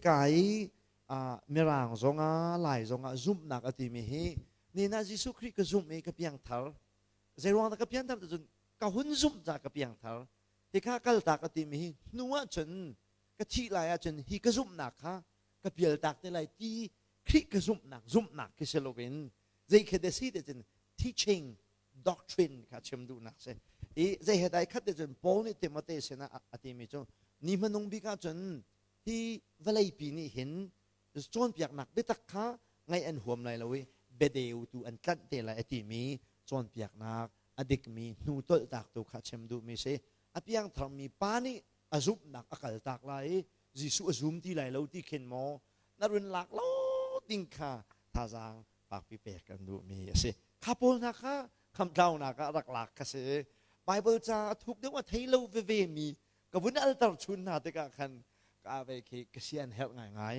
Ka i Mirang zongah Lai zongah zumhnak a timi hi nina Jesuh Khrih ka zumh i ka piangthar. Zeiruang dah ka pianthar ti cun ka hun zumh ca ka piangthar. Hika kaltak a timi hi hnu ahcun ka thih lai ahcun hi ka zumhnak kha ka pialtak te lai ti Khrih ka zumhnak zumhnak khi si loin zei khi da si ti cun teaching doctrine kha chim duhnak si. I zei he dai khat te cun Paul nih Timote sinah a timi cu ni hmanung bik ahcun hi vawleipi nih hin cawnpiaknak biatak kha ngaih an huam lai lo i biadeu tu an tlanh te lai a timi cawnpiaknak a dikmi hnu tolhtak tu kha chim duhmi si. A piangtharmi pa nih a zumhnak a kaltak lai i Jesuh a zum ti lai lo ti khin maw na run lak lo ding kha thazaang fakpi pek kan duhmi a si. Kha pawl hna kha khamtlaunak ah rak lak kha si. Bible ca a thuk deuh a thei lo veve mi ka vun alter chun hna tikah khan ka ve khi ka sian herh ngaingai.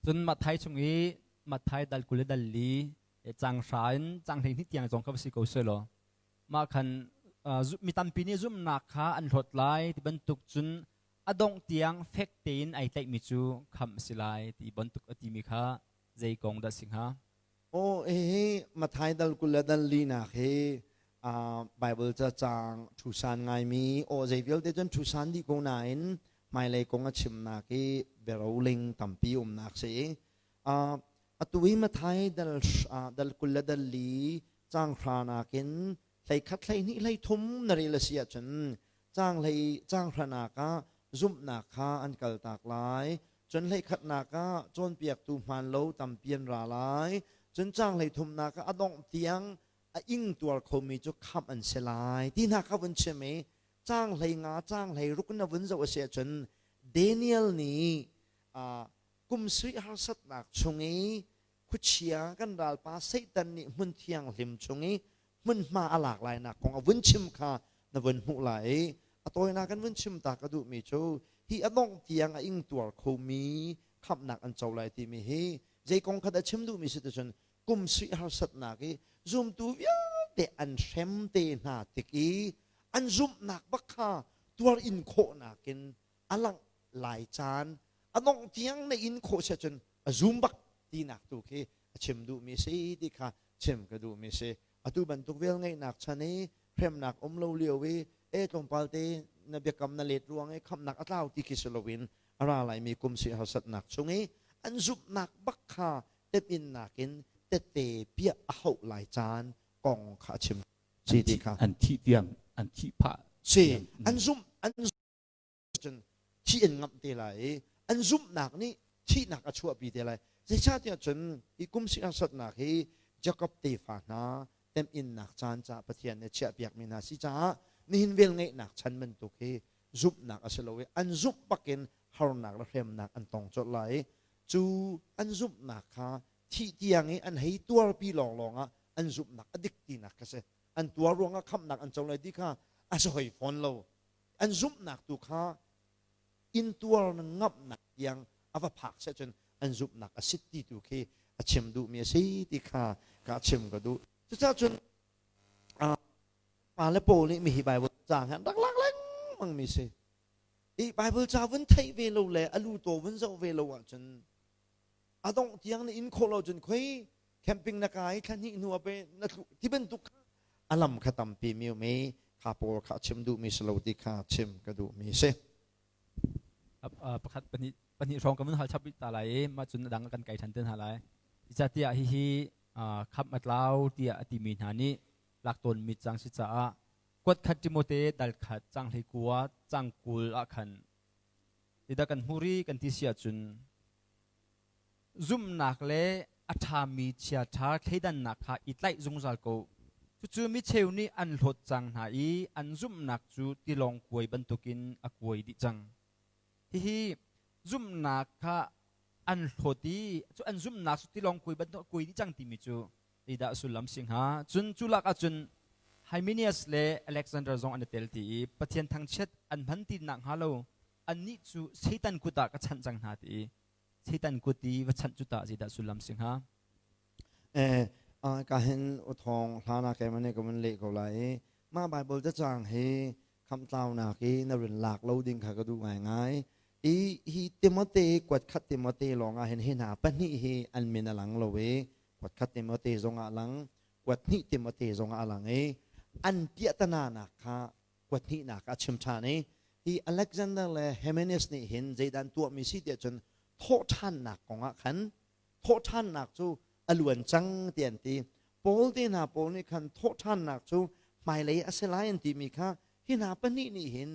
Cun Matthai chung i Matthai dal 20 le dal li cang hra in cang 12 tiang zong kha va si ko selaw mah khan mi tampi nih zumhnak kha an hlawt lai ti bantuk cun a dongh tiang fek tein ai tlaihmi cu khamh a si lai ti bantuk a timi kha zei kong dah si hnga? Aw, hihi Matthai dal 20 le dal linak hi Bible ca caang ṭhusan ngaimi aw zei vialte cun ṭhusan dih ko nain hmailei kong a chimnak i biaroling tampi umnak si i atu hi Matthai dal dal 20 le dal li caang hra nakin 11 12 13 na rel a si ahcun caang hlei caang hranak ah zumhnak kha an kaltak lai, cun 11nak ah cawnpiaktu hmaan lo tampi an ra lai, cun caang 13nak ah a dongh tiang a ing tuar khomi cu khamh an si lai ti hna kha vun chim i caang 15 caang 16 na vun zoh a si ahcun Daniel nih kum sarih harsatnak chung i khuachia kan ralpa Satan nih hmun thianghlim chung i hmunhma a lak lainak kong a vun chim kha na vun hmuh lai i a tawinak kan vun chim ta ka duhmi cu hi a dongh tiang a ingtuar khomi khamhnak an co lai timi hi zei kong kha dah chim duhmi si ticun kum sarih harsatnak i zumtu vialte an hrem te hna tik i an zumhnak bak kha tuar in khawhnak in a langh lai caan a dongh tiang na in khawh si ahcun a zum bak tinak tu khi a chim duhmi si ti kha chim ka duhmi si. Atu bantuk vel ngeihnak chan i hremnak um lo lio i e tlawmpal te na biakam na let ruang i khamnak a tlau ti khi si loin a ra laimi kum si harsatnak chung i an zumhnak bak kha temhinnak in tette piah a hauh lai caan kong kha a chim si ti kha. An thih tiang, an thih phah. Si, an zumh an cun thih an ngamh te lai i an zumhnak nih thihnak a chuahpi te lai. Zeicahtiah cun hi kum si harsatnak hi Jakob tefa hna temhinnak caan caah Pathian nih chiahpiakmi hna si caah nihin velngeihnak chan bantuk hi zumhnak a si lo i an zumh bakin harnak le hremnak an tong colh lai i cu an zumhnak kha thih tiang i an hei tuarpi lawnglawng ah an zumhnak a dik tinak kha si. An tuar ruangah khamhnak an co lai ti kha a si hoi fawn lo. An zumhnak tu kha intuar ngamhnak tiang a va phak seh cun an zumhnak a sit ti tu khi a chim duhmi a si ti kha ka chim ka duh. Cucaah cun pa le pawl nih mihi Bible caang hi an rak lak lengmang mi si. I Bible ca vun theih ve lo le a lu taw vun zoh ve lo ahcun a dongh tiang na in khawh lo cun khoi camping na kai thla hnih hnu ah pe na tlu ti bantuk a lam kha tampi mi um i kha pawl kha chim duhmi si lo ti kha chim ka duhmi si. Pakhat pahnih pahnih hrawng kan vun hal chap rih ta lai i mah cun a dang kan kai ṭhan te hna lai. Zeicahtiah hihi khamh a tlau tiah a timi hna nih lak tawnmi cang si caah kuat khat Timote dal khat cang 19 cang 20 ah khan tidah kan hmu rih kan ti si ahcun zumhnak le a ṭhami chiaṭha thleidannak kha i tlaih zungzal ko. Cucu micheu nih an hlawt cang hna i an zumhnak cu tilawng kuai bantukin a kuai dih cang. Hihi zumhnak kha an hlawt i cu an zumhnak cu tilawng kuai bantuk a kuai dih cang timi cu zeidah sullam si hnga? Cun cu lak ahcun Hymenius le Alexander zong an i tel ti i Pathian thangchiat an hman ti nakhnga lo annih cu Satan kut ah ka chanh cang hna ti i Satan kut i va chanh cu tah zeidah sullam si hnga? Eh, ka hin uthong hlana ke mane ko man le ko lai i mah Bible cacang hi khamtlaunak i na rin lak lo ding kha ka duh ngaingai. I hi Timote kuat khat Timote lawng ah hin hi hna pahnih hi an min a lang lo i kuat khat Timote zong ah lang kuat hnih Timote zong ah a lang i an piahtana nak kha kuat hnihnak a chim ṭhan i hi Alexander le Hymenaeus nih hin zeidah an tuahmi si tiah cun thawhṭhannak kong ah khan thawhṭhannak cu a luan cang ti an ti. Paul te hna pawl nih khan thawhṭhannak cu hmailei a si lai an timi kha hi hna pahnih nih hin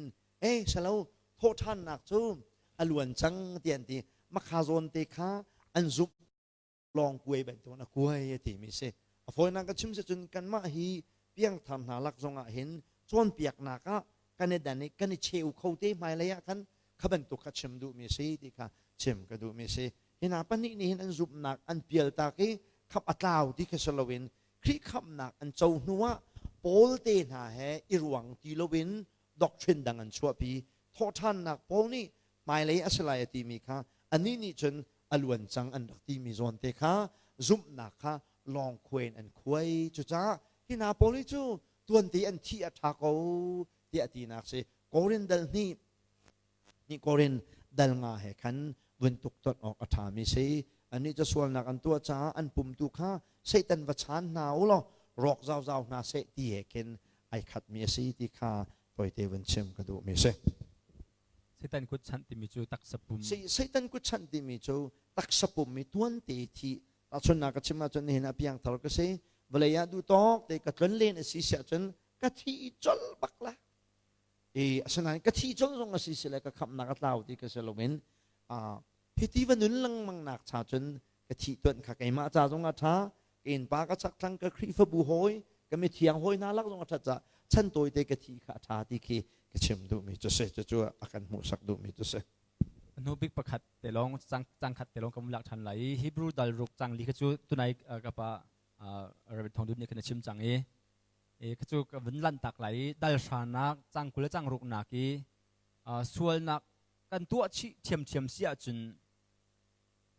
e salo thawhṭhannak cu a luan cang ti an ti. Makha zawn te kha an zumh lawng kuai bantukin a kuai a timi si. A fawinak ka chim si cun kanmah hi piangthar hna lak zongah hin cawnpiaknak ah kan i dan i kan i cheu kho te hmailei ah khan kha bantuk kha chim duhmi si ti kha chim ka duhmi si. Hi hna pahnih nih hin an zumhnak an pialtak i khap a tlau ti kha si loin Khrih khamhnak an co hnuah Paul te hna he i ruang ti loin doctrine dang an chuahpi. Thawhṭhannak Paul nih hmailei a si lai a timi kha anih nih cun a luan cang an rak timi zawn te kha zumhnak kha lawng khuai in an khuai. Cucaah hi hna pawl hi cu tuante an thih a ṭha ko tiah tinak si. Korin dal hnih nih Korin dal nga he khan vun tuk tonh awk a ṭhami si. Annih cu sualnak an tuah caah an pum tu kha Satan va chaan hna u law rawk zauzau hna seh ti he khin ai khatmi a si ti kha tawite vun chim ka duhmi si. Satan kut chanh timi cu taksa pum. Satan kut chanh timi cu taksa pum i tuante thi tahchunhnak ka chim ahcun nihin ah piangthar ka si vawlei ah duh tawk te ka tlon len a si siah cun ka thi colh bak la i asinain ka thi colh zong a si sile ka khamhnak a tlau ti ka si loin hiti va nun lengmang nak cha cun ka thih tuanh kha keimah ca zong a ṭha ka innpa ka chakthlang ka Khrihfabu hawi ka mithiang hawi hna lak zong a ṭhat caah chan tawite ka thi kha a ṭha ti khi ka chim duhmi cu si cucu a kan hmuhsak duhmi cu si. Hnu bik pakhat te lawng cang khat te lawng ka lak ṭhan lai i Hebrew dal ruk cang li kha cu tunai ka pa Reverend Thong Dun nih khan a chim cang i ka cu ka vun lanh tak lai i dal hranak cang 20 le cang ruk nak i sualnak kan tuah chih ṭhiamṭhiam si ahcun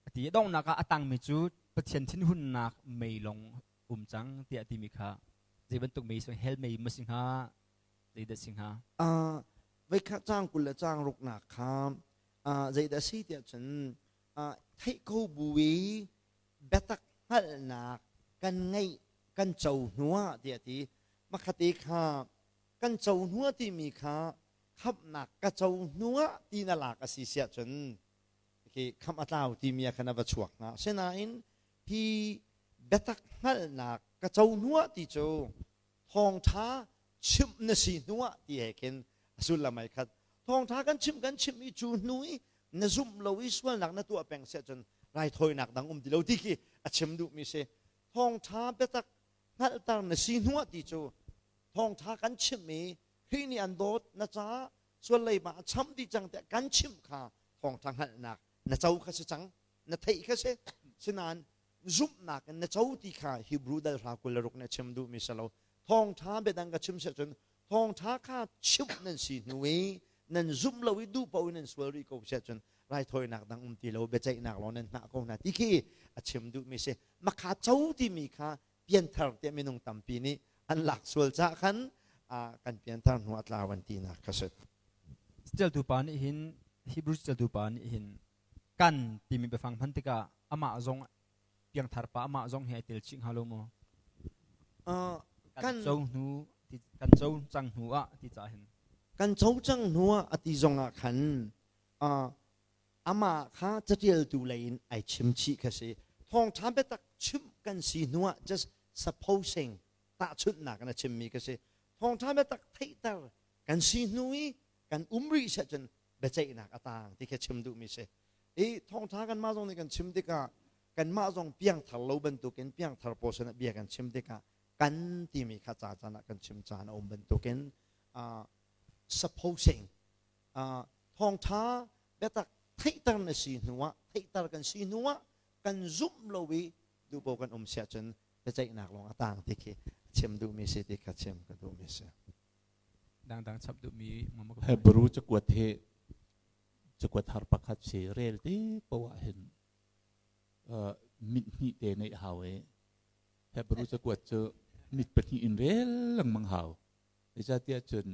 a ti. Donghnak ah a tangmi cu Pathian thinhunnak mei lawng um cang tiah timi kha zei bantuk mei si hell mei ma si hnga zeidah si hnga? Voikhat caang 20 le caang ruknak kha zeidah si tiah cun theih ko bu i biatak hngalhnak kan ngeih kan co hnuah tiah ti makhate kha kan co hnuah timi kha khamhnak ka co hnuah ti na lak a si siah cun khi khamh a tlau timi ah khan a va chuak hnga. Asinain hi biatak hngalhnak ka co hnuah ti cu thawngṭha chimh na si hnuah ti he khin a sullam ai khat. Thawngṭha kan chimh kan chimh i cu hnu i na zumh lo i sualnak na tuah peng siah cun raithawinak dang um ti lo ti khi a chim duhmi si. Thawngṭha biatak hngalhter na si hnuah ti cu thawngṭha kan chimh i Khrih nih an dawt na caah sual leiba a cham dih cang tiah kan chimh kha thawngṭha hngalhnak na co kha si cang na theih kha si sinain zumhnak in na co ti kha Hebrew dal hra 26 nih a chim duhmi si lo thawngṭha biadang ka chim siah cun thawngṭha kha chimh nan si hnu i nan zumh lo i duh paoh in nan sual rih ko siah cun raithawinak dang um ti lo biaceihnak lawng nan hngah ko hna ti khi a chim duhmi si makha co timi kha pianthar tiah minung tampi nih an lak sual cah khan kan pianthar hnu a tlau an tinak kha si. Caṭialtu pa nih hin Hebrew caṭialtu pa nih hin kan timi biafang hman tikah amah zong piangthar pa amah zong hi ai tel chih hnga lo maw? Kan co hnu kan co cang hnu ah ti cah hin kan co cang hnu ah a ti zong ah khan amah kha caṭialtu lei in ai chim chih kha si. Thawngṭha biatak chimh kan si hnuah just supposing tahchunhnak in a chimmi kha si. Thawngṭha biatak theihter kan si hnu i kan um rih seh cun biaceihnak a taang ti kha chim duhmi si. I thawngṭha kanmah zong nih kan chim tikah kanmah zong piangthar lo bantukin piangthar pawl sinah bia kan chim tikah kan timi kha ca caan ah kan chim caan a um bantukin supposing thawngṭha biatak theihter na si hnuah theihter kan si hnuah kan zumh lo i duhpo kan um siah cun biaceihnak lawng a taang ti khi chim duhmi si ti kha chim ka duhmi si. Dangdang chap duhmi Hebrew cakuat hi cakuat har pakhat si rel ti poah hin mit hnih te neih hau i Hebrew cakuat cu mit pahnih in rel lengmang hau. Zeicahtiah cun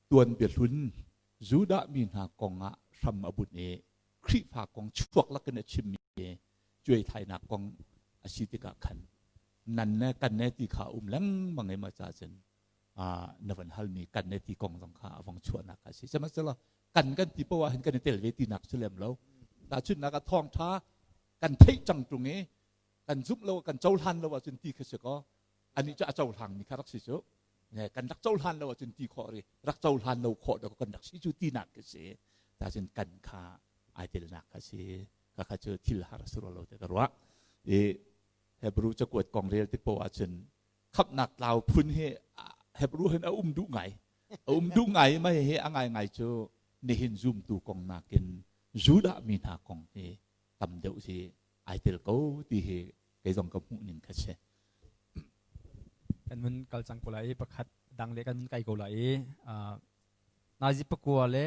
tuanbia hlun Judah mi hna kong ah hram a bunh i Khrihfa kong chuak lakin a chimmi cuaithlainak kong a si tikah khan nan ne kan ne ti kha um lengmang i ma ca cun na van halmi kan ne ti kong zong kha a vong chuahnak a si. Sihmanhsehlaw kan kan ti poah hin kan i tel ve tinak si lem lo. Tahchunhnak ah thawngṭha kan theih cang ṭung i kan zumh lo kan cohlan lo ahcun ti kha si kaw anih cu a cohlangmi kha rak si cu kan rak cohlan lo ahcun ti khawh ri rak cohlan lo khawh dawk kan rak si cu tinak khi si tacun kan kha ai telnak kha si kha kha cu thil har si lo te ka ruah i Hebrew cakuat kong rel tik poah ahcun khamhnak tlau phun hi Hebrew hin a um duh ngai a um duh ngai mai hi a ngai ngai cu nihin zumtu kong nakin Judah mi hna kong hi tam deuh si ai tel ko ti hi kei zong ka hmuh ning kha si. Kan mun kal cang ko lai i pakhat dang le kan mun kai ko lai i nazi pakua le.